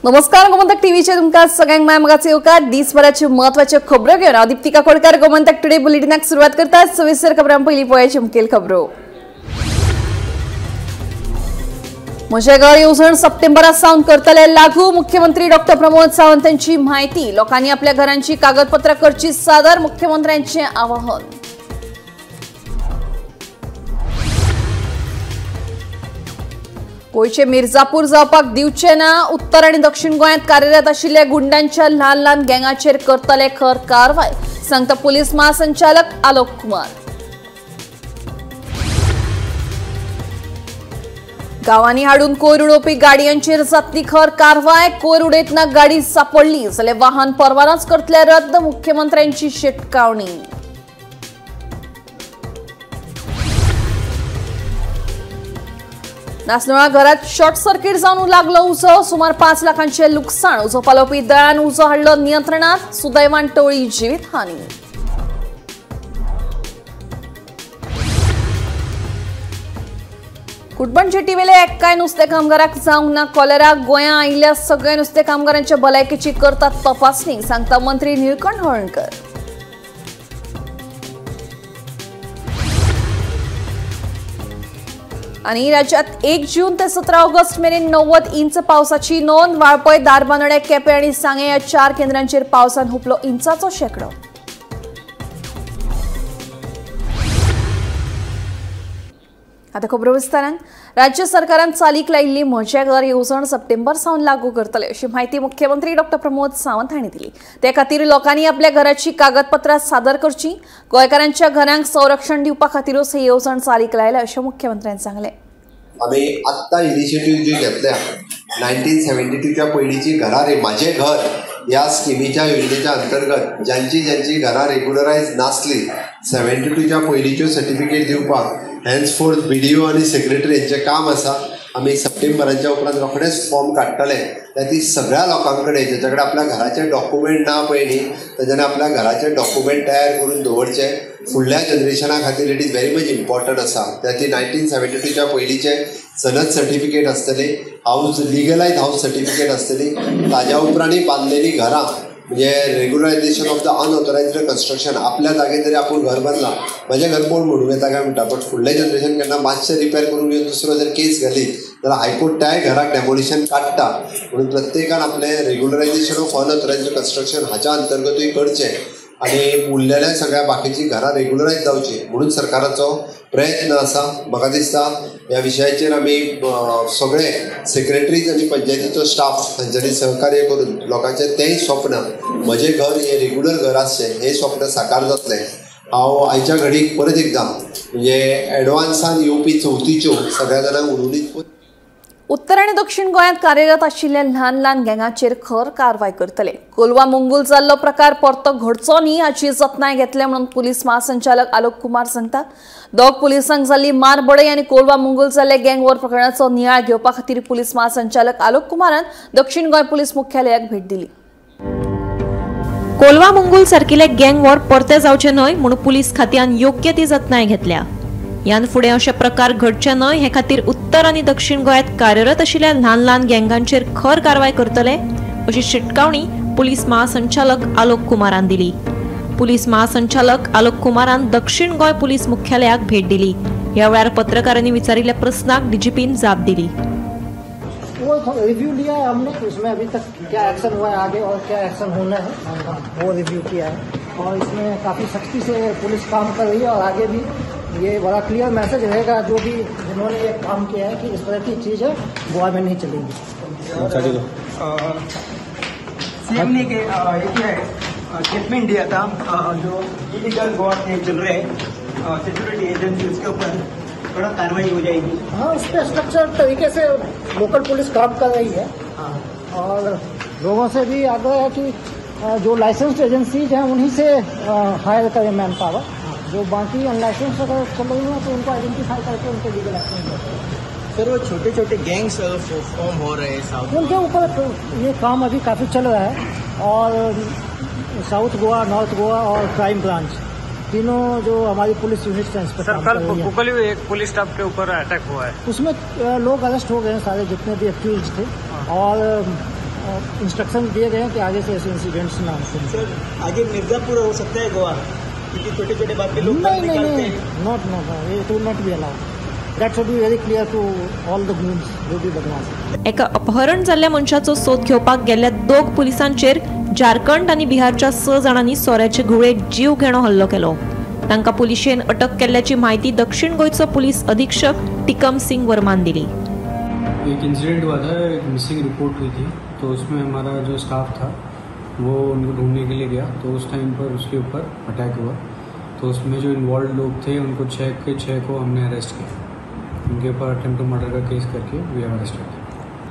नमस्कार, गोमंतक टीव्हीचे तुमकां सगळ्यांक माय मोगाचो येवकार. दिसभराच्यो म्हत्वाच्यो खबरो घेवन हांव दीप्ती काकोडकर गोमंतक टुडे बुलेटिनाक सुरवात करता. सविस्तर खबरां पयलीं पळयाची मुखेल खबरो. म्हजें घर येवजण सप्टेंबरा सावन करतले लागू. मुख्यमंत्री डॉक्टर प्रमोद सावंत हांची म्हायती. लोकांनी आपल्या घरांची कागदपत्रां करची सादर, मुख्यमंत्र्यांचें आवाहन. गोंयचे मिर्जापूर जावपाक दिवचे ना. उत्तर आनी दक्षिण गोंयांत कार्यरत आशिल्ल्या गुंडांच्या ल्हान ल्हान गँगाचेर करतले खर कारवाय, सांगता पुलीस महासंचालक आलोक कुमार. गांवांनी हाडून कोयर उडोवपी गाडयांचेर जातली खर कारवाय. कोयर उडयतना गाडी सापडली जाल्यार वाहन परवानोच करतले रद्द, मुख्यमंत्र्यांची शिटकावणी. नासनोळा घरात शॉर्ट सर्किट जावन लागलो उजो. सुमार 5 लाखांचे लुकसाण. उजो पालोवपी दळान उजो हाडलो नियंत्रणात. सुदैवान टोळी जिवीत हानी. कुटबण जेटीवेले एक्काय नुस्तें कामगाराक जावंक ना कॉलेरा. गोंया आयिल्ल्या सगळ्या नुस्तें कामगारांच्या भलायकेची करतात तपासणी, सांगता मंत्री निळकंठ हळर्णकर. आनी राज्यात 1 जून ते 17 ऑगस्ट मेरेन 90 इंच पावसाची नोंद. वाळपय, धारबांदोडें, केपें आनी सांगें ह्या 4 केंद्रांचेर पावसान हुपलो इंचाचो शेंकडो. आतां खबरो विस्तारान. राज्य सरकारान चालीक लायिल्ली म्हजें घर येवजण सप्टेंबर सावन लागू करतले अशी म्हायती मुख्यमंत्री डॉक्टर प्रमोद सावंत हांणी दिली. ते खातीर लोकांनी आपल्या घराची कागदपत्रां सादर करची. गोंयकारांच्या घरांक संरक्षण दिवपा खातीरूच ही येवजण चालीक लायल्या अशें मुख्यमंत्र्यान सांगलें. आमी आत्तां इनिशिएटीव जी घेतल्या 1972च्या पयलींची घरां रे म्हाजें घर ह्या स्किमीच्या योजनेच्या अंतर्गत ज्यांची ज्यांची घरां रेग्युलरायज नासली 72च्या पयलींच्यो सर्टिफिकेट दिवपाक हेन्सफोर्थ BDO आनी सेक्रेटरी हेंचें काम आसा. आमी सप्टेंबराच्या उपरांत रोखडेच फॉर्म काडटले. त्या ती सगळ्या लोकां कडेन जेच्या कडेन आपल्या घराचे डॉक्युमेंट ना पळय न्ही तेज्यान आपल्या घराचे डॉक्युमेंट तयार करून दवरचे. फुडल्या जनरेशना खातीर it is very much important आसा. त्या ती 1972च्या पयलींचे सनद सर्टिफिकेट आसतली, हावज लिगलायज हावज सर्टिफिकेट आसतली, ताज्या उपरांतय बांदलेली घरां म्हणजे regularisation of the unauthorised construction. आपल्या जागेर जरी आपूण घर बांदलां, म्हजें घर कोण म्हणूं येता काय म्हणटा, बट फुडलें जनरेशन केन्ना मातशें रिपेर करून घेवन दुसरो जर केस घाली जाल्यार हायकोर्ट त्याय घराक डेमोलिशन काडटा. म्हणून प्रत्येकान आपलें रेग्युलरायजेशन ऑफ अनऑथरायज्ड कन्स्ट्रक्शन हाच्या अंतर्गतूय करचें आनी उरलेल्या सगळ्या बाकीचीं घरां रेग्युलरायज जावचीं म्हणून सरकाराचो प्रयत्न आसा. म्हाका दिसता ह्या विशयाचेर आमी सगळे सेक्रेटरीज आनी पंचायतीचो स्टाफ हांच्यांनी सहकार्य करून लोकांचें तेंय स्वप्न म्हजें घर हें रेग्युलर घर आसचें हें स्वप्न साकार जातलें. हांव आयच्या घडीक परत एकदां म्हणजे एडवान्सान येवपी चवथीच्यो सगळ्या जाणांक उलोवणी. उत्तर आनी दक्षिण गोंयांत कार्यरत आशिल्ल्या ल्हान ल्हान गँगाचेर खर कारवाय करतले. कोलवा मुंगूल जाल्लो प्रकार परतो घडचो न्ही हाची जतनाय घेतले म्हणून पुलीस महासंचालक आलोक कुमार सांगता. दोग पुलिसांक जाल्ली मारबडय आनी कोलवा मुंगूल जाल्ले गँग वॉर प्रकरणाचो नियाळ घेवपा खातीर पुलीस महासंचालक आलोक कुमारान दक्षिण गोंय पुलीस मुख्यालयाक भेट दिली. कोलवा मुंगूल सारकिले गँग वॉर परते जावचे न्हय म्हणून पुलीस खात्यान योग्य ती जतनाय घेतल्या. यान फुडें अशे प्रकार घडचे न्हय हे खातीर उत्तर आनी दक्षिण गोंयांत कार्यरत आशिल्ल्या ल्हान ल्हान गँगांचेर खर कारवाय करतले अशी शिटकावणी पुलीस महासंचालक आलोक कुमारान दिली. पुलीस महासंचालक आलोक कुमारान दक्षिण गोंय पुलीस मुख्यालयाक भेट दिली. ह्या वेळार पत्रकारांनी विचारिल्ल्या प्रस्नाक डीजीपीन जाप दिली. वो रिव्यू लिया है हमने, उसमें अभी तक क्या एक्शन हुआ है आगे और क्या एक्शन होना है वो रिव्यू किया है और इसमें काफ़ी सख्ती से पुलिस काम कर रही है और आगे भी ये बड़ा क्लियर मैसेज रहेगा जो भी जिन्होंने ये काम किया है कि इस तरह की चीज़ है गोवा में नहीं चलेगी. सीएम ने ये किया है, स्टेटमेंट दिया था जो इलीगल गोवा के चल रहे सिक्योरिटी एजेंसी उसके ऊपर थोड़ा कार्रवाई हो जाएगी. हाँ, उस पर स्ट्रक्चर तरीके से लोकल पुलिस काम कर रही है और लोगों से भी आग्रह है कि जो लाइसेंस्ड एजेंसीज हैं उन्हीं से हायर करें मैन पावर. जो बाकी अनलाइसेंस अगर चल रही हैं तो उनको आइडेंटिफाई करके उनके लीगल एक्शन लेते हैं. सर वो छोटे छोटे गैंग्स फॉर्म हो रहे हैं साउथ, उनके ऊपर ये काम अभी काफ़ी चल रहा है और साउथ गोवा, नॉर्थ गोवा और क्राइम ब्रांच तीनों जो हमारी पुलिस यूनिट्स हैं इस पर काम कर रही है। सर कल एक पुलिस स्टाफ के ऊपर अटैक हुआ है, उसमें लोग अरेस्ट हो गए हैं सारे जितने भी एक्यूज थे और इंस्ट्रक्शन दिए गए हैं कि आगे से ऐसे इंसिडेंट्स ना हो। सर, आगे मिर्जापुर हो सकता है गोवा, क्योंकि छोटे छोटे बात पे लोग नहीं नहीं निकालते नहीं, हैं। Not not, it will not be allowed. That should be very clear to all the goons जो भी बदमाश हैं। एका अपहरण जाल्ल्या मनशाचो सोद घेवपाक गेल्ल्या दोग पुलिसांचेर झारखंड आनी बिहारच्या 6 जाणांनी सोऱ्याचे घुंवळे जीव घेणो हल्लो केलो। तांकां पुलिशेन अटक केल्ल्याची माहिती दक्षिण गोंयचो पुलीस अधीक्षक टिकम सिंग वर्मान दिली। एक इंसिडेंट हुआ था, एक मिसिंग रिपोर्ट हुई थी, तो उसमें हमारा जो स्टाफ था वो उनको ढूंढने के लिए गया, तो उस टाइम पर उसके ऊपर अटैक हुआ। तो उसमें जो इन्वॉल्व लोग थे उनको 6 के 6 को हमने अरेस्ट किया। उनके ऊपर अटेम्प्ट टू मर्डर का केस करके we have arrested.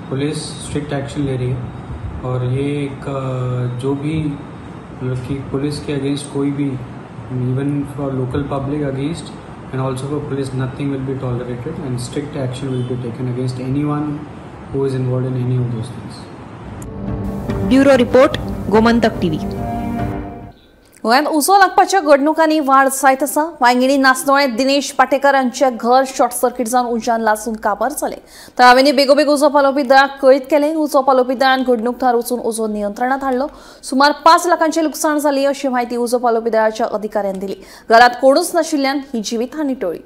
Police strict action ले रही है और ये एक जो भी मतलब कि पुलिस के अगेंस्ट कोई भी, even for local public against and also for police, nothing will be tolerated and strict action will be taken against anyone who is involved in any of those things. Bureau report, Gomantak TV. गोंयांत उजो लागपाच्या घडणुकांनी वाड जायत आसा। वांगिणी नासनोळें दिनेश पाटेकर हांचें घर short circuit जावन उज्यान लासून काबार जालें। थळाव्यांनी बेगोबेग उजो पालोवपी दळाक कळीत केलें। उजो पालोवपी दळान घडणूक थळार वचून उजो नियंत्रणांत हाडलो। सुमार 5 लाखांचें लुकसाण जालें अशी म्हायती उजो पालोवपी दळाच्या अधिकाऱ्यान दिली। घरांत कोणूच नाशिल्ल्यान ही जिवीतहानी टळ्ळी।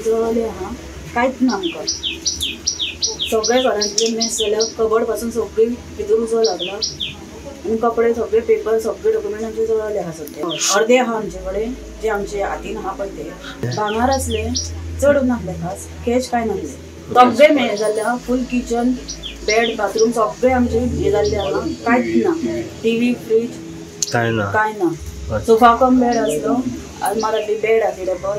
जळले आहा, कांयच ना आमकां। सगळे घरांतले मेस जाल्या, कबड पासून सगळी भितर उजो लागला आनी कपडे सगळे, पेपर सगळे डॉक्युमेंट आमचे जळले आहा सगळे। अर्दे आहा आमचे कडेन जे आमचे हातीन आहा पळय ते भांगर आसले, चड नासले खास, कॅश कांय नासले। सगळे मेळ जाल्ले आहा, फूल किचन, बेड, बाथरूम सगळे आमचे हे जाल्ले आहा, कांयच ना। टीव्ही, फ्रीज कांय ना, कांय ना। सोफा कम बेड आसलो, आलमारांतली बेड आसली डबल,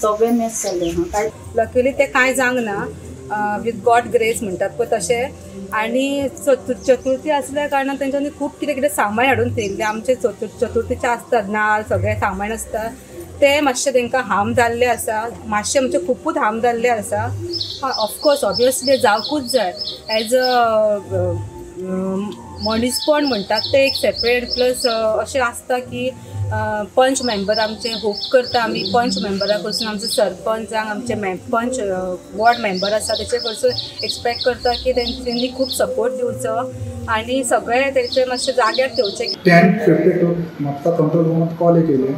सगळे मेस जाल्ले आहा कांय। लकीली ते कांय जावंक ना, विथ गॉड ग्रेस म्हणटात पळय तशें। आनी चतुर्थी आसल्या कारणान तेंच्यांनी खूब कितें कितें सामान हाडून थेयल्लें। आमचे चतुर्थीचे आसतात नाल सगळें सामान आसता, तें मातशें तेंकां हार्म जाल्लें आसा, मातशें म्हणजे खुबूच हार्म जाल्लें आसा। ऑफकोर्स ऑब्वियसली जावकूच जाय, एज अ मनीसपण म्हणटात तें एक सेपरेट प्लस अशें आसता की पंच मेंबर आमचे होप करता आमी पंच मेंबरा कडसून, आमचो सरपंच आमचे पंच वॉर्ड मेंबर आसा तेचे कडसून एक्सपेक्ट करता की तेंच्यांनी खूब सपोर्ट दिवचो आनी सगळें तेंचे मातशें जाग्यार ठेवचें। 10:52 म्हापसा कंट्रोल रुमांत कॉल केले,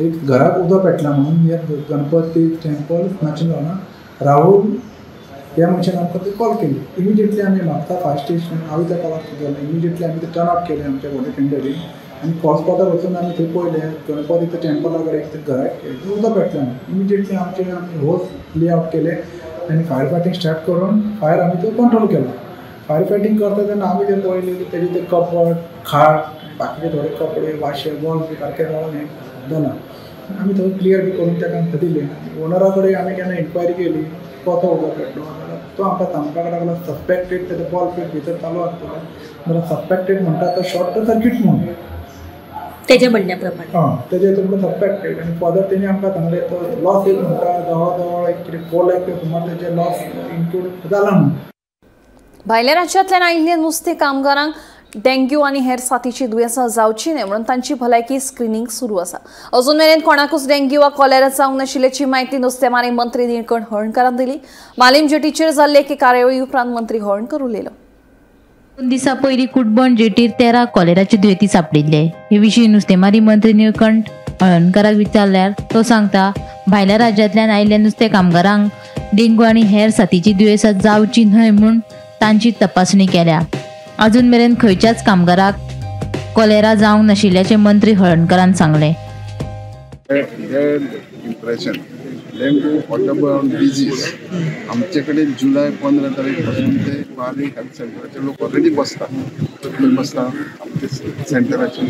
एक घराक उदक पेटला म्हणून गणपती टेम्पल नाचींगांव राहुल ह्या मनशान आमकां ती कॉल केली। इमिजिएटली आमी म्हापसा फायर स्टेशन हांव त्या कॉलाक गेलो, इमिजिएटली आमी ते टर्न आउट केलें आमच्या वॉटर टेंडरीन आनी स्पॉटार वचून आमी थंय पळयलें गणपती टेम्पला कडेन एक घराक उदक पेटलें म्हणून। इमिजिएटली आमचे आमी होज ले आवट केले आनी फायर फायटींग स्टार्ट करून फायर आमी तो कंट्रोल केलो। फायर फायटींग करता तेन्ना आमी तें पळयलें की तेजे ते कपड, खाट, बाकीचे थोडे कपडे, वाशे, बॉल बी सारकें जावन हें जालां। आमी थंय क्लियर बी करून ताका दिलें। ओनरा कडेन आमी केन्ना इन्क्वायरी केली कसो उदक पेटलो जाल्यार तो आमकां सांगपाक लागलो सस्पेक्टेड तेजो बॉल पेट भितर चालू आसतलो जाल्यार सस्पेक्टेड म्हणटा तो शॉर्ट सर्कीट म्हणून तेजे म्हणण्या प्रमाणे हां तेजे तुमकां सस्पेक्टेड। आनी फर्दर तेणी आमकां सांगलें तो लॉस एक म्हणटा जवळ जवळ एक कितें 4 लाख सुमार तेजे लॉस इन्क्लूड जाला म्हणून। भायल्या राज्यांतल्यान आयिल्ल्या नुस्तें कामगारांक डेंग्यू आनी हेर साथीची दुयेंसां जावची न्हय म्हणून तांची भलायकी स्क्रिनींग सुरू आसा। अजून मेरेन कोणाकूच डेंग्यू वा कॉलेरा जावंक नाशिल्ल्याची म्हायती नुस्तेमारी मंत्री निळकंठ हळर्णकारान दिली। मालीम जेटीचेर जाल्ले एके कार्यावळी उपरांत मंत्री हळर्णकर उलयलो। 2 दिसां पयलीं कुटबण जेटीर 13 कॉलेराचे दुयेंती सापडिल्ले। हे विशीं नुस्तेमारी मंत्री निळकंठ हळर्णकाराक विचारल्यार तो सांगता, भायल्या राज्यांतल्यान आयिल्ल्या नुस्तें कामगारांक डेंग्यू आनी हेर साथीची दुयेंसां जावची न्हय म्हूण तांची तपासणी केल्या। अजून मेरेन खंयच्याच कामगाराक कॉलेरा जावंक नाशिल्ल्याचें मंत्री हळर्णकरान सांगलें. इम्प्रेशन डेंगू ऑटोबॉर्न डिजीज आमचे कडेन जुलय 15 तारीख पासून ते बारीक हेल्थ सेंटराचे लोक ऑलरेडी बसता, बसता आमचे सेंटराचेर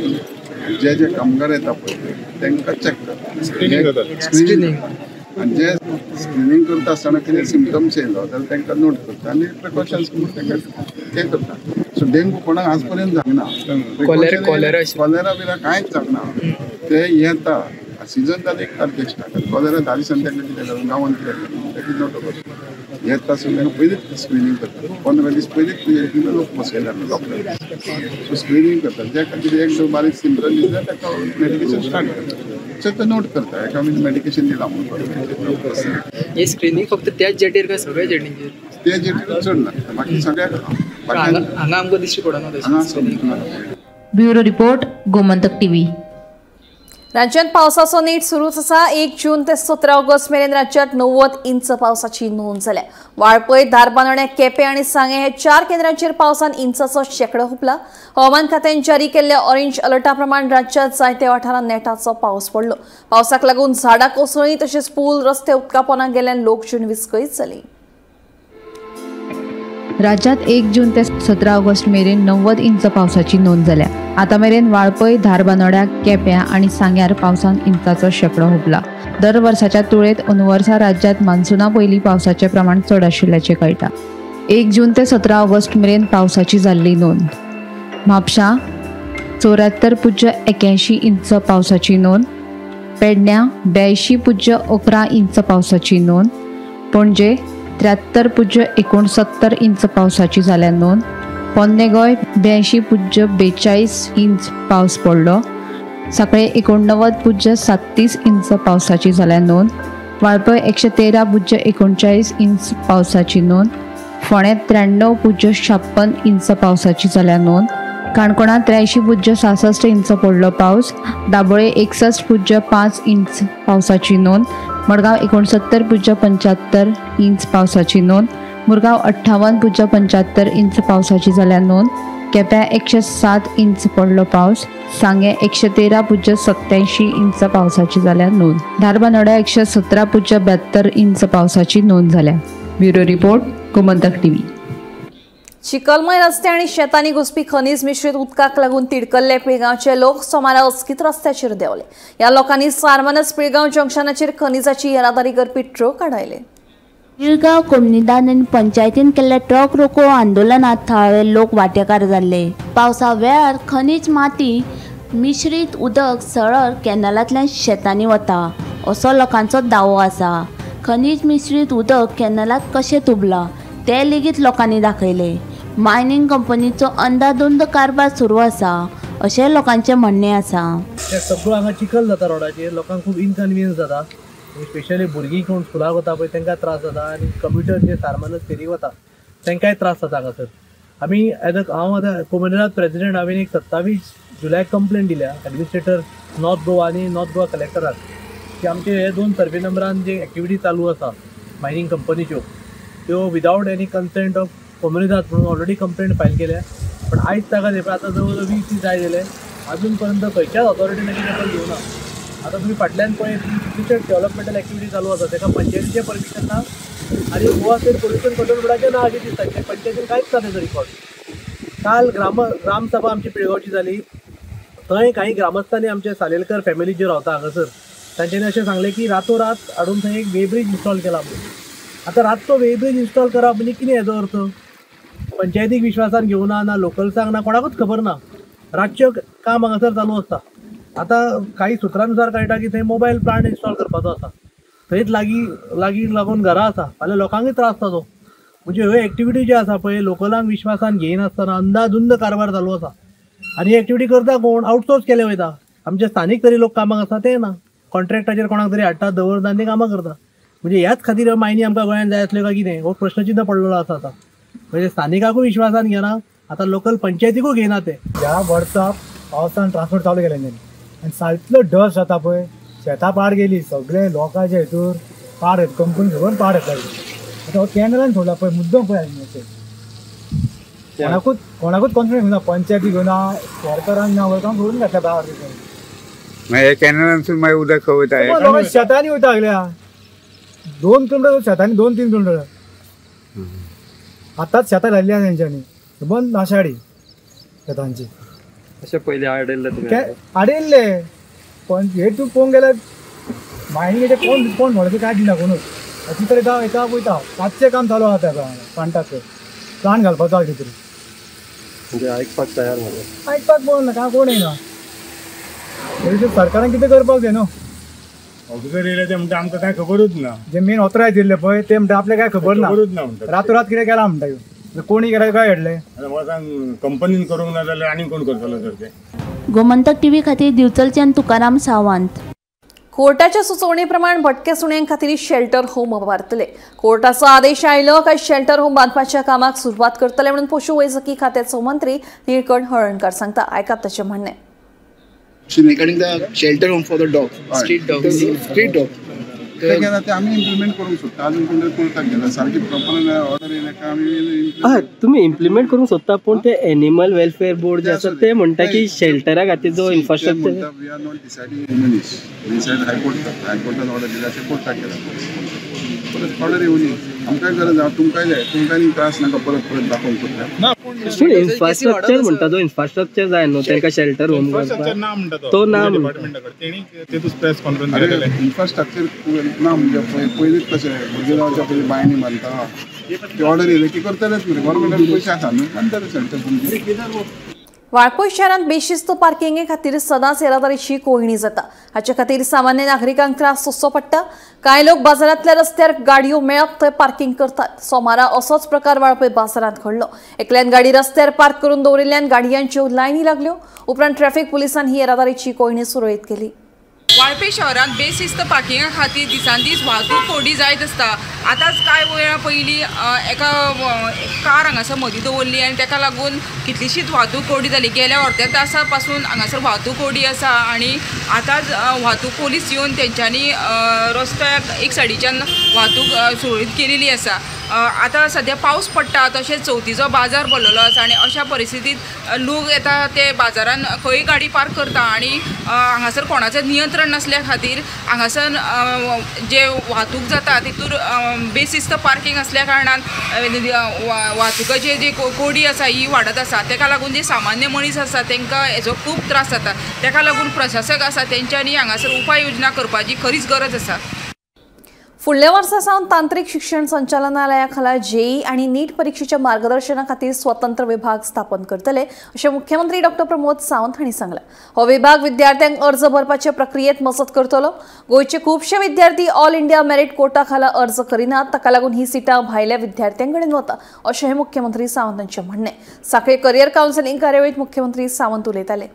जे जे कामगार येता पळय तांकां चॅक करता, स्क्रिनींग आनी जे स्क्रिनींग करता आसतना कितें सिमटम्स येयलो जाल्यार तांकां नोट करता आनी प्रिकॉशन्स म्हणून तांकां तें करता. सो डेंगू कोणाक आज पर्यंत जावना, कॉलेरा बिरा कांयच जावना, ते येता सिजन जालें एक तारखेक स्टार्ट. कॉलेरा 10 दिसांनी तांकां कितें जालें गांवांत कितें जालें ताका नोट करता, येता आसतना तांकां पयलींच स्क्रिनींग करता. 15 दीस पयलींच लोक बसयला डॉक्टर, सो स्क्रिनींग करता. ज्या खातीर एक दोन बारीक सिमटम दिसता ताका मेडिकेशन स्टार्ट करता, सो ते नोट करता एका मेडिकेशन दिलां म्हणून. हे स्क्रिनींग फक्त त्याच जेटीर काय सगळ्या जेटींचेर? त्या जेटीर चड ना, बाकी सगळ्याक हांगा आमकां दिश्टी पडना. Bureau report, Gomantak TV. राज्यांत पावसाचो नेट सुरूच आसा. 1 जून ते 17 ऑगस्ट मेरेन राज्यांत 90 इंच पावसाची नोंद जाल्या. वाळपय, धारबांदोड्या, केपें आनी सांगें हे 4 केंद्रांचेर पावसान इंचाचो शेंकडो हुपला. हवामान खात्यान जारी केल्ल्या ऑरेंज अलर्टा प्रमाण राज्यांत जायत्या वाठारांत नेटाचो पावस पडलो. पावसाक लागून झाडां कोसळ्ळीं तशेंच पूल, रस्ते उदका पोंदा गेल्ल्यान लोकजीण विस्कळीत जाली. राज्यात 1 जून ते 17 ऑगस्ट मेरेन 90 इंच पावसाची नोंद जाल्या. आतां मेरेन वाळपय, धारबांदोड्या, केप्यां आनी सांग्यार पावसान इंचाचो शेंकडो हुपला. दर वर्साच्या तुळेंत अंदू वर्सा राज्यांत मान्सूना पयलीं पावसाचें प्रमाण चड आशिल्ल्याचें कळटा. 1 जून ते 17 ऑगस्ट मेरेन पावसाची जाल्ली नोंद. म्हापशां 74.81 इंच पावसाची नोंद, पेडण्यां 82.11 इंच पावसाची नोंद, पणजे 73.69 इंच पावसाची जाल्या नोंद, पोन्ने गोंय 82.42 इंच पावस पडलो, सांखळे 89.37 इंच पावसाची जाल्या नोंद, वाळपय 113.39 इंच पावसाची नोंद, फोंडें 93.56 इंच पावसाची जाल्या नोंद, काणकोणांत 83.66 इंच पडलो पावस, दाबोळे 61.5 इंच पावसाची नोंद, मडगांव 69.75 इंच पावसाची नोंद, मुरगांव 58.75 इंच पावसाची जाल्या नोंद, केप्यां 107 इंच पडलो पावस, सांगें 113.87 इंच पावसाची जाल्या नोंद, धारबांदोड्या 117.72 इंच पावसाची नोंद जाल्या. Bureau report, Gomantak TV. चिखलमय रस्ते आनी शेतांनी घुसपी खनीज मिश्रीत उदकाक लागून तिडकल्ले पिळगांवचे लोक सोमारा अचकीत रस्त्याचेर देंवले. ह्या लोकांनी सारमानस पिळगांव जंक्शनाचेर खनिजाची येरादारी करपी ट्रक आडायले. पिळगांव कोमुनिदाद आनी पंचायतीन केल्ल्या ट्रक रोको आंदोलनात थळावे लोक वांटेकार जाल्ले. पावसा वेळार खनीज माती मिश्रीत उदक सरळ कॅनलांतल्यान शेतांनी वता असो लोकांचो दावो आसा. खनीज मिश्रीत उदक कॅनलांत कशें तुबलां तें लेगीत लोकांनी दाखयलें. मायनिंग कंपनीचो अंदाधुंद कारभार सुरू आसा अशें लोकांचें म्हणणें आसा. सगळो हांगा चिखल जाता रोडाचेर, लोकांक खूब इनकन्विनियन्स जाता, स्पेशली भुरगीं कोण स्कुलाक वता पळय तांकां त्रास जाता आनी कम्युटर जे सारमानस फेरी वता तांकांय त्रास जाता हांगासर. आमी एज अ हांव आतां कोमुनिदाद प्रेजिडेंट, हांवें एक 27 जुलयाक कंप्लेन दिल्या एडमिनिस्ट्रेटर नॉर्थ गोवा आनी नॉर्थ गोवा कलेक्टराक की आमचे हे 2 सर्वे नंबरान जे एक्टिविटी चालू आसा मायनींग कंपनीच्यो त्यो विदावट एनी कन्सेंट ऑफ कोमुनिदाद म्हणून ऑलरेडी कंप्लेंट फायल केल्या. पण आयज ताका आतां जवळ जवळ 20 दीस जाय गेले अजून पर्यंत खंयच्याच ऑथॉरिटीन दखल घेवना. आतां तुमी फाटल्यान पळय कितलीशेच डेव्हलपमेंटल एक्टिविटी चालू आसा, ताका पंचायतीचें परमिशन ना आनी गोवा स्टेट पोल्युशन कंट्रोल बोर्डाचें ना अशें दिसता. पंचायतीन कांयच ना तेजो रिकॉर्ड. काल ग्रामसभा आमची पिळगांवची जाली, थंय काही ग्रामस्थांनी आमचे सालेलकर फॅमिली जे रावता हांगासर तांच्यांनी अशें सांगलें की रातोरात हाडून थंय एक वेब्रीज इन्स्टॉल केला म्हणून. आतां रातचो वेब्रीज इन्स्टॉल करप म्हणजे कितें हेजो अर्थ? पंचायतीक विश्वासान घेवना ना लोकल्सांक ना कोणाकूच खबर ना. रातचें काम हांगासर चालू आसता. आतां काही सुत्रानुसार कळटा की थंय मोबायल प्लांट इन्स्टॉल करपाचो आसा, थंयच लागीं लागीं लागून घरां आसा, फाल्यां लोकांकूय त्रास जाता. म्हणजे ह्यो एक्टिविटी ज्यो आसा पळय लोकलांक विश्वासान घेयनासतना अंदाधुंद कारभार चालू आसा. आनी ही एक्टिविटी करता कोण? आउटसोर्स केले वयता. आमचे स्थानीक तरी लोक कामाक आसा ते ना, कॉन्ट्रॅक्टाचेर कोणाक तरी हाडटा दवरता आनी ते कामां करता. म्हणजे ह्याच खातीर मायनी आमकां गोंयांत जाय आसल्यो काय कितें हो प्रश्नचिन्ह पडलेलो आसा. आतां म्हणजे स्थानिकाकूय विश्वासान घेना, आतां लोकल पंचायतीकूय घेयना ते. ह्या वर्सा पावसान ट्रान्सपोर्ट चालू केलें तेणी आनी सारको डस्ट जाता पळय, शेतां पाड गेली, सगळे लोकांचे हितूर पाड कंपनी सगळ्यान पाड येता. आतां हो कॅनलान सोडला पळय मुद्दम पळय. कोणाकूच कोणाकूच कॉन्फिडन्स ना, पंचायती घेवना, सरकारान ना, वरकांक सोडून घातल्या भायर. मागीर कॅनलांतसून मागीर उदक खंय वयता? लोकां शेतांनी वयता सगळ्या, 2 किलोमिटर शेतांनी, 2-3 किलोमिटर आतांच शेतां लायिल्ली आसा तेंच्यांनी, बंद नाशाडी शेतांची. अशें पयलीं आडयल्ले तुमी? आडयल्ले, पण हे तूं पळोवंक गेल्यार मायनिंगेचे कोण कोण म्हणटा कांय दिना कोणूच. अशी तरेन गांव एका वयता, रातचें काम चालू आसा त्या प्लांटाचें, प्लांट घालपाचो आसा कितें तरी. म्हणजे आयकपाक तयार ना? आयकपाक कोण ना, कांय कोण येना. सरकारान कितें करपाक जाय न्हू. ऑफिसर येयले ते म्हणटा आमकां कांय खबरूच ना. जे मेन ऑथरायज येयल्ले पळय ते म्हणटा आपल्याक कांय खबर ना, खबरूच ना म्हणटा. रातोरात कितें केलां म्हणटा ह्यो, कोणी केल्यार काय घडलें. आतां म्हाका सांग, कंपनीन करूंक ना जाल्यार आनी कोण करतलो तर तें. गोमंतक टीव्ही खातीर दिवचलच्यान तुकाराम सावंत. कोर्टाच्या सुचोवणे प्रमाण भटक्या सुण्यां खातीर शेल्टर होम उबारतले. कोर्टाचो आदेश आयलो काय शेल्टर होम बांदपाच्या कामाक सुरवात करतले म्हणून पशुवैजकी खात्याचो मंत्री निळकंठ हळर्णकार सांगता. आयकात ताचें म्हणणें. Regarding the shelter home for the dog, street dog, street dog. ते केला ते आमी इम्प्लिमेंट करूंक सोदता. अजून कोण कोर्टाक गेला सारकी प्रॉपर ऑर्डर येयले काय आमी. हय, तुमी इम्प्लिमेंट करूंक सोदता, पूण ते एनिमल वेलफेअर बोर्ड जे आसा ते म्हणटा की शेल्टरा खातीर जो infrastructure. We are not deciding in minutes. Decide high court, हायकोर्टान ऑर्डर दिल्या अशें कोर्टाक गेला, परत ऑर्डर येवनी. आमकांय गरज आसा, तुमकांय जाय, तुमकां आनी त्रास नाका परत परत दाखोवंक सोदता. पूण इन्फ्रास्ट्रक्चर म्हणटा तो इन्फ्रास्ट्रक्चर जाय न्हू तांकां शेल्टर होम करपाक, तो ना म्हणटा. इन्फ्रास्ट्रक्चर ना म्हणजे पयलींच कशें भुरगें जावच्या पयलीं बांयनी बांदता, ती ऑर्डर येयली की करतलेच मरे. गव्हर्मेंटान पयशे आसा न्हू, बांदतले शेल्टर. वाळपय शहरांत बेशिस्त पार्किंगे खातीर सदांच येरादारीची कोंयडी जाता. हाचे खातीर सामान्य नागरिकांक त्रास सोंसचो पडटा. कांय लोक बाजारांतल्या रस्त्यार गाडयो मेळप थंय पार्किंग करतात. सोमारा असोच प्रकार वाळपय बाजारांत घडलो. एकल्यान गाडी रस्त्यार पार्क करून दवरिल्ल्यान गाडयांच्यो लायनी लागल्यो. उपरांत ट्रॅफिक पुलिसांनी ही येरादारीची कोंयडी सुरळीत केली. वाळपय शहरांत बेशिस्त पार्किंगा खातीर दिसान दीस वाहतूक कोंयडी जायत आसता. आतांच कांय वेळा पयलीं एका कार हांगासर मदीं दवरली आनी ताका लागून कितलीशीच वाहतूक कोंयडी जाली. गेल्या अर्द्या तासा पासून हांगासर वाहतूक कोंयडी आसा आनी आतांच वाहतूक पोलीस येवन तेंच्यांनी रस्त्याक एक सायडीच्यान वाहतूक सुरळीत केलेली आसा. आतां सद्या पावस पडटा, तशेंच चवथीचो बाजार भरलेलो आसा आनी अशा परिस्थितींत लोक येता ते बाजारान खंय गाडी पार्क करता आनी हांगासर कोणाचें नियंत्रण नासल्या खातीर हांगासर जे वाहतूक जाता तितूर बेशिस्त पार्किंग आसल्या कारणान वाहतुकाची जी कोंयडी आसा ही वाडत आसा. ताका लागून जे सामान्य मनीस आसा तांकां हेजो खूब त्रास जाता. ताका लागून प्रशासक आसा तेंच्यांनी हांगासर उपाय योजना करपाची खरीच गरज आसा. फुडल्या वर्सा सावन तांत्रिक शिक्षण संचालनालया खाला जेई आणि नीट परीक्षेच्या मार्गदर्शना खातीर स्वतंत्र विभाग स्थापन करतले अशें मुख्यमंत्री डॉक्टर प्रमोद सावंत हांणी सांगलां. हो विभाग विद्यार्थ्यांक अर्ज भरपाचे प्रक्रियेत मजत करतलो. गोंयचे खुबशे विद्यार्थी ऑल इंडिया मेरीट कोटा खाला अर्ज करिनात, ताका लागून ही सिटां भायल्या विद्यार्थ्यां कडेन वता अशें मुख्यमंत्री सावंत हांचें म्हणणें. साखळे करियर कावन्सिलिंग कार्यावळींत मुख्यमंत्री सावंत उलयताले.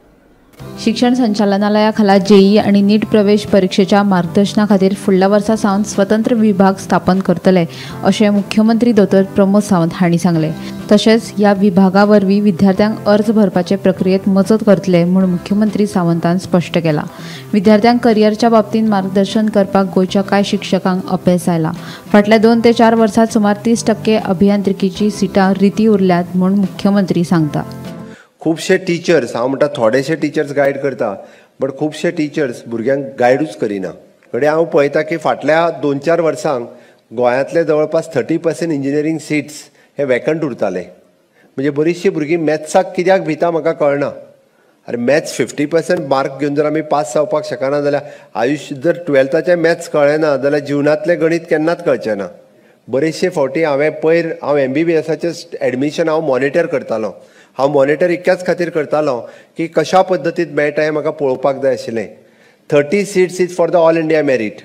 शिक्षण संचालनालया खाला जेई आणि नीट प्रवेश परीक्षेच्या मार्गदर्शना खातीर फुडल्या वर्सा सावन स्वतंत्र विभाग स्थापन करतले अशें मुख्यमंत्री दोतोर प्रमोद सावंत हांणी सांगलें. तशेंच ह्या विभागा वरवीं विद्यार्थ्यांक अर्ज भरपाचे प्रक्रियेत मजत करतले म्हूण मुख्यमंत्री सावंतान स्पश्ट केलां. विद्यार्थ्यांक करियरच्या बाबतींत मार्गदर्शन करपाक गोंयच्या कांय शिक्षकांक अपेस आयला. फाटल्या 2 ते 4 वर्सांत सुमार 30% अभियांत्रिकीची सिटां रिती उरल्यात म्हूण मुख्यमंत्री सांगता. खुबशे टिचर्स, हांव म्हणटा थोडेशे टिचर्स गायड करता, बट खुबशे टिचर्स भुरग्यांक गायडूच करिना. घडये हांव पळयता की फाटल्या 2-4 वर्सांक गोंयांतले जवळपास 30% इंजिनियरींग सिट्स हे वेकंट उरताले. म्हणजे बरीचशीं भुरगीं मॅथ्साक कित्याक भिता म्हाका कळना. अरे मॅथ्स 50% मार्क घेवन जर आमी पास जावपाक शकना जाल्यार आयुश्य जर 12थाचें मॅथ्स कळ्ळें ना जाल्यार जिवनांतलें गणीत केन्नाच कळचें ना. बरेचशे फावटी हांवें पयर हांव MBBSाचें एडमिशन हांव मॉनिटर करतालो. हांव मॉनिटर इतक्याच खातीर करतालो की कशा पद्दतीन मेळटा हें म्हाका पळोवपाक जाय आशिल्लें. 30 seats is for the all India merit.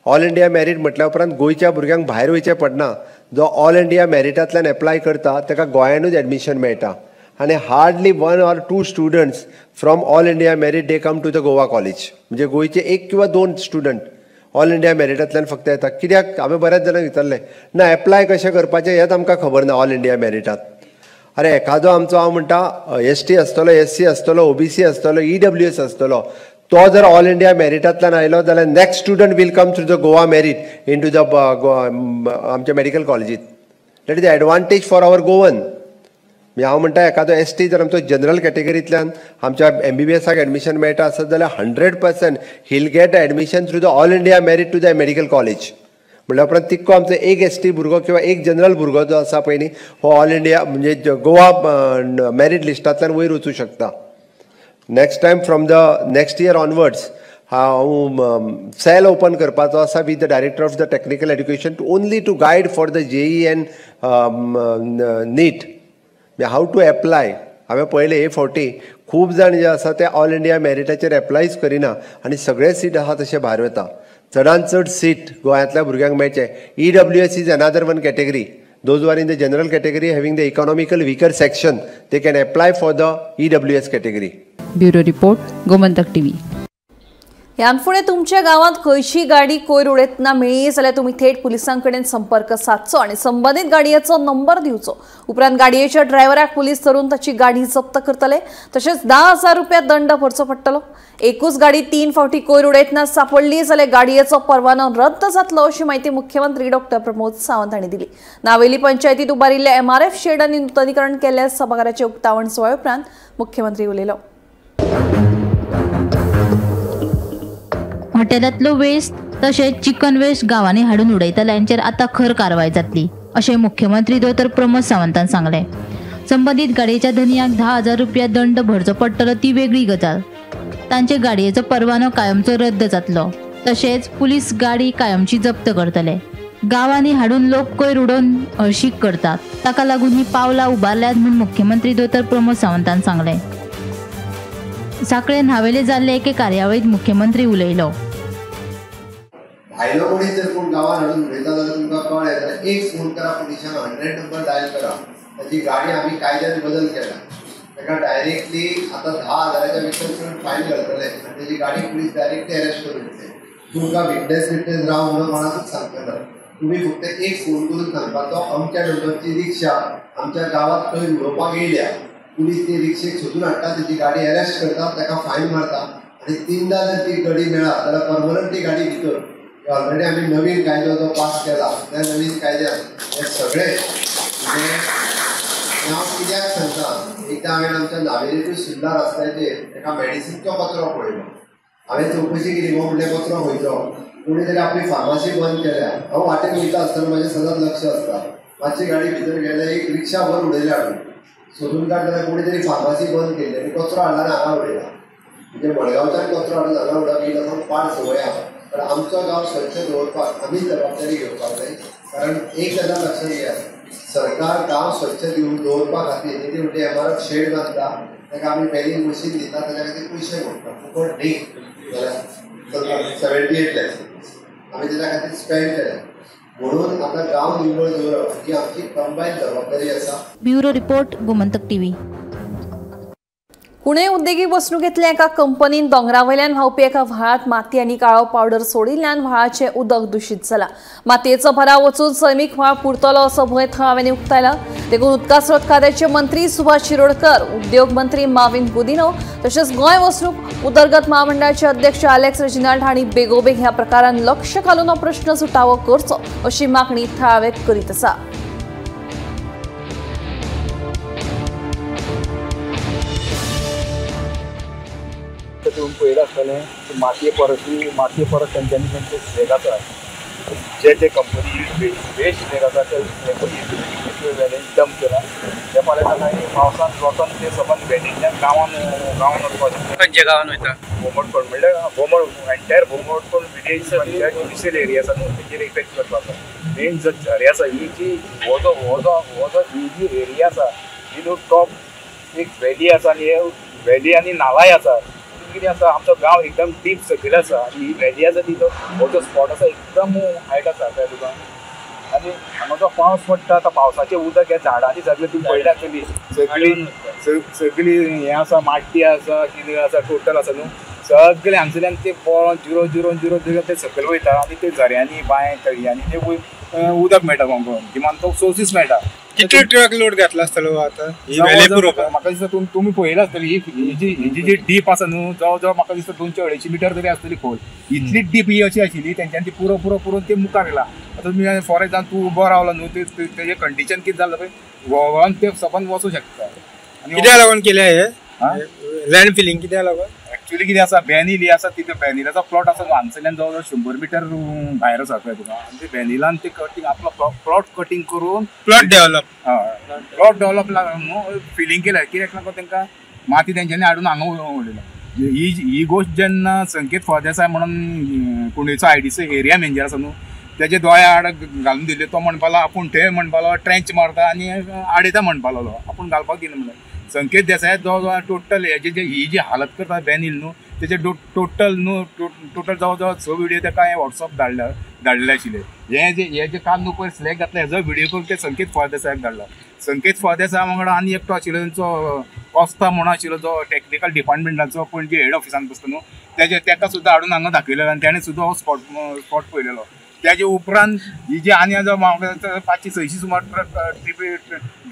All India merit म्हटल्या उपरांत गोंयच्या भुरग्यांक भायर वयचें पडना. जो ऑल इंडिया मेरिटांतल्यान एप्लाय करता ताका गोंयानूच एडमिशन मेळटा आनी hardly 1 or 2 students from all India merit they come to the Goa college. म्हणजे गोंयचे 1 किंवा 2 स्टुडंट ऑल इंडिया मेरिटांतल्यान फक्त येता. कित्याक हांवें बऱ्याच जाणांक विचारलें ना एप्लाय कशें करपाचें हेंच आमकां खबर ना ऑल इंडिया मेरिटांत. अरे एखादो आमचो हांव म्हणटा ST आसतलो, SC आसतलो, OBC आसतलो, EWS आसतलो, तो जर ऑल इंडिया मेरिटांतल्यान आयलो जाल्यार next student will come through the Goa merit into the आमच्या medical कॉलेजीत. That is the advantage for our Goan. म्हणजे हांव म्हणटा एखादो एस टी जर आमचो जनरल कॅटेगरींतल्यान आमच्या एमबीबीएसाक एडमिशन मेळटा आसत जाल्यार 100% he'll get admission through the all India merit to the medical college. म्हणल्या उपरांत तितको आमचो एक एस टी भुरगो किंवा एक जनरल भुरगो जो आसा पळय न्ही हो ऑल इंडिया म्हणजे गोवा मेरीट लिस्टांतल्यान वयर वचूं शकता. Next time from the next year onwards हांव सेल ओपन करपाचो आसा with the director of the technical education to only to guide for the JEE and NEET how to apply. हांवें पळयलें हे फावटी खूब जाण जे आसा ते ऑल इंडिया मेरिटाचेर एप्लायच करिना आनी सगळे सीट आसा तशे भायर वता. चडान चड सीट गोंयांतल्या भुरग्यांक मेळचें. EWS is another one category. Those who are in the general category having the economical weaker section, they can apply for the EWS category. Bureau report, Gomantak TV. ह्यान फुडें तुमच्या गांवांत खंयची गाडी कोयर उडयतना मेळ्ळी जाल्यार तुमी थेट पुलिसां कडेन संपर्क सादचो आनी संबंदीत गाडयेचो नंबर दिवचो. उपरांत गाडयेच्या ड्रायव्हराक पुलीस धरून ताची गाडी जप्त करतले. तशेंच 10,000 रुपया दंड भरचो पडटलो. एकूच गाडी 3 फावटी कोयर उडयतना सापडली जाल्यार गाडयेचो परवानो रद्द जातलो अशी म्हायती मुख्यमंत्री डॉक्टर प्रमोद सावंत हांणी दिली. नावेली पंचायतीत उबारिल्ल्या एमआरएफ शेड आनी नुतनीकरण केल्ल्या सभाघराचे उक्तावण सुवाळ्या उपरांत मुख्यमंत्री उलयलो. हॉटेलांतलो वेस्ट तशेंच चिकन वेस्ट गांवांनी हाडून उडयतल्यांचेर आतां खर कारवाय जातली अशें मुख्यमंत्री दोतोर प्रमोद सावंतान सांगलें. संबंदीत गाडयेच्या धनयाक 10,000 रुपया दंड भरचो पडटलो ती वेगळी गजाल. तांचे गाडयेचो परवानो कायमचो रद्द जातलो. तशेंच पुलीस गाडी कायमची जप्त करतले. गांवांनी हाडून लोक कोयर उडोवन हळशीक करतात, ताका लागून ही पावलां उबारल्यात म्हूण मुख्यमंत्री दोतोर प्रमोद सावंतान सांगलें. सांखळे न्हावेले जाल्ले एके कार्यावळींत मुख्यमंत्री उलयलो. भायलो मनीस जर कोण गांवांत हाडून उडयता जाल्यार तुमकां कळ्ळें जाल्यार एक फोन करा पुलिसांक, 100 नंबर डायल करा. ताची गाडी आमी कायद्यान बदल केला, ताका डायरेक्टली आतां 10,000च्या पेक्षा चड फायन घालतले आनी ताची गाडी पुलीस डायरेक्टली अरेस्ट करून दितले. तुमकां विटनेस विटनेस राव म्हणून कोणाकूच सांगतना तुमी फक्त एक फोन करून सांगपाचो अमक्या नंबरची रिक्षा आमच्या गांवांत खंय उडोवपाक येयल्या. पुलीस ती रिक्षेक सोदून हाडटा, ताची गाडी अरेस्ट करता, ताका फायन मारता आनी 3दा जर ती गाडी मेळा जाल्यार परमनंट ती गाडी भितर. ऑलरेडी आमी नवीन कायदो जो पास केला त्या नवीन कायद्यान हे सगळे म्हणजे हांव कित्याक सांगता, एकदां हांवें आमच्या नावेली टू सुर्ला रस्त्याचेर एका मेडिसिनचो कचरो पळयलो. हांवें चवकशी केली, हो म्हणलें कचरो खंयचो, कोणी तरी आपली फार्मासी बंद केल्या. हांव वाटेन वयता आसतना म्हाजें सदांच लक्ष आसता. मातशी गाडी भितर गेल्या, एक रिक्षा भर उडयल्या हाडून सोदून काडल्या जाल्यार कोणी तरी फार्मासी बंद केली आनी कचरो हाडला आनी हांगा उडयला. म्हणजे मडगांवच्यान कचरो हाडून हांगा उडप ही लोकांक पाड संवय आसा. पण आमचो गांव स्वच्छ दवरपाक आमी जबाबदारी घेवपाक जाय. कारण एक गजाल लक्षात घेयात, सरकार गांव स्वच्छ दवरपा खातीर तेजी म्हणजे एमआरएफ शेड बांदता, ताका आमी बेलिंग मशीन दिता, ताच्या खातीर पयशे मोडटा, फुकट न्ही जाल्यार 78 लॅक्स आमी ताच्या खातीर स्पेंड केल्या. म्हणून आतां गांव निवळ दवरप ही आमची कंबायन जबाबदारी आसा. Bureau report, Gomantak TV. Pune उद्देगीक वसणुकेंतल्या एका कंपनीन दोंगरावयल्यान व्हांवपी एका व्हाळांत माती आनी काळो पावडर सोडिल्ल्यान व्हाळाचें उदक दुशीत जालां. मातयेचो भराव वचून सैमीक व्हाळ पुरतलो असो भंय थळाव्यांनी उक्तायला. देखून उदका स्रोत खात्याचे मंत्री सुभाष शिरोडकर, उद्योग मंत्री माविन गुदिनो तशेंच गोंय वसणूक उदरगत महामंडळाचे अध्यक्ष आलेक्स रेजिनाल्ड हांणी बेगोबेग ह्या प्रकारान लक्ष घालून हो प्रश्न सुटावो करचो अशी मागणी थळावे करीत आसा. तुमी पळयलां आसतलें मातये परस तेंच्यांनी तेंचे स्लेग आसा, जे जे कंपनी वेस्ट स्लेग आसा ते स्लेग डंप केला. ते फाल्यां जाता पावसान वचोन ते सबंद वेलींतल्यान गांवान गांवान वचपाचें. खंयच्या गांवान वयता? भोमटकोण म्हणल्यार Bhomat entire Bhomatkon village panchayat judicial area आसा न्हू तेजेर इफेक्ट करपाचो. मेन जो झरे आसा ही जी हो जो हो जो हो जो ही जी एरिया आसा ही न्हू टॉप एक व्हॅली आसा आनी हे व्हॅली आनी नालाय आसा. कितें आसा आमचो गांव एकदम डीप सकयल आसा आनी ही व्हॅली आसा ती हो जो स्पॉट आसा एकदम हायट आसा कळ्ळें तुका. आनी हांगा जो पावस पडटा तो पावसाचें उदक ह्या झाडांनी सगळें तुमी पळयला आसतली सगळी सगळी हें आसा माटी आसा कितें आसा टोटल आसा न्हू सगळें हांगसरल्यान ते पोळोन zero zero zero zero ते सकयल वयता आनी ते झऱ्यांनी बांय तळयांनी ते उदक मेळटा गोंय गिमान तो सोर्सीस मेळटा. कितले ट्रक लोड घातला आसतलो आतां? म्हाका दिसता तुमी पळयला आसतली ही जी डीप आसा न्हू जवळ जवळ म्हाका दिसता 200-250 मिटर तरी आसतली खोल. इतली डीप ही अशी आशिल्ली तेंच्यांनी ती पुरो पुरो पुरो ते मुखार येयला. आतां तुमी फॉर एग्जाम्पल तूं उबो रावला न्हू तेजें कंडिशन कितें जालां पळय व्होळोन ते सबंद वचूं शकता. कित्याक लागून केलें हें लँड फिलिंग कित्याक लागून? एक्चुअली कितें आसा, बेनिल आसा तिथे, बेनिलाचो प्लॉट आसा हांगसरल्यान जवळ जवळ 100 मिटर भायर आसा पळय तुका. आनी ते बेनिलान ते कटींग आपलो प्लॉट कटींग करून plot develop, plot develop filling केलें. कित्याक लागून तांकां माती तेंच्यांनी हाडून हांगा उडयला. ही ही गोश्ट जेन्ना संकेत फळदेसाय म्हणून कुंडयचो IDC area manager आसा न्हू, तेजे दोळ्या आड घालून दिले. तो म्हणपा लागलो आपूण थंय म्हणपा लागलो ट्रेंच मारता आनी आडयता म्हणपा लागलो, आपूण घालपाक दिना म्हणलें. संकेत देसाय जो टोटल हेजे जे ही जी हालत करता बेनील न्हू तेजे टोटल न्हू टोटल जवळ जवळ 6 व्हिडिओ ताका हांवें वॉट्सअप धाडले आशिल्ले. हे जे काल न्हू पयर स्लॅग घातला हेजो व्हिडिओ करून ते संकेत फळदेसायाक धाडला. संकेत फळदेसाय वांगडा आनी एकटो आशिल्लो तेंचो कोस्ता म्हणून आशिल्लो, जो टॅक्निकल डिपार्टमेंटाचो पणजे हेड ऑफिसान बसता न्हू, तेजे ताका सुद्दां हाडून हांगा दाखयलेलो आनी तेणें सुद्दां हो स्पॉट पळयलेलो. तेजे उपरांत ही जी आनी आतां 500-600 सुमार ट्रक ट्रिपी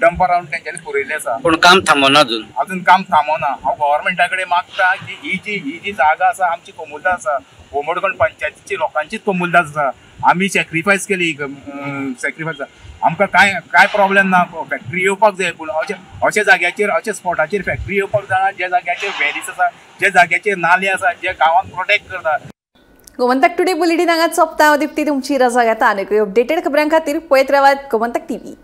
डंपर रावंड तेंच्यांनी पुरयल्ले आसा. पूण काम थांबना अजून, अजून काम थांबना. हांव गव्हर्मेंटा कडेन मागता की ही जी जागा आसा आमची कोमुलदाद आसा, होमोडगण पंचायतीची लोकांचीच कोमुलदाद आसा. आमी सॅक्रिफायस केली, सॅक्रिफायस आमकां कांय प्रॉब्लेम ना, फॅक्टरी येवपाक जाय. पूण अशे जाग्याचेर अशे स्पॉटाचेर फॅक्टरी येवपाक जायना ज्या जाग्याचेर व्हॅलीस आसा, ज्या जाग्याचेर नाले आसा, जे गांवांक प्रोटेक्ट करता. गोमंतक टुडे बुलेटिन हांगाच सोंपता. दीप्ती तुमची रजा घेता. आनीकूय अपडेटेड खबरां खातीर पळयत रावात गोमंतक टीव्ही.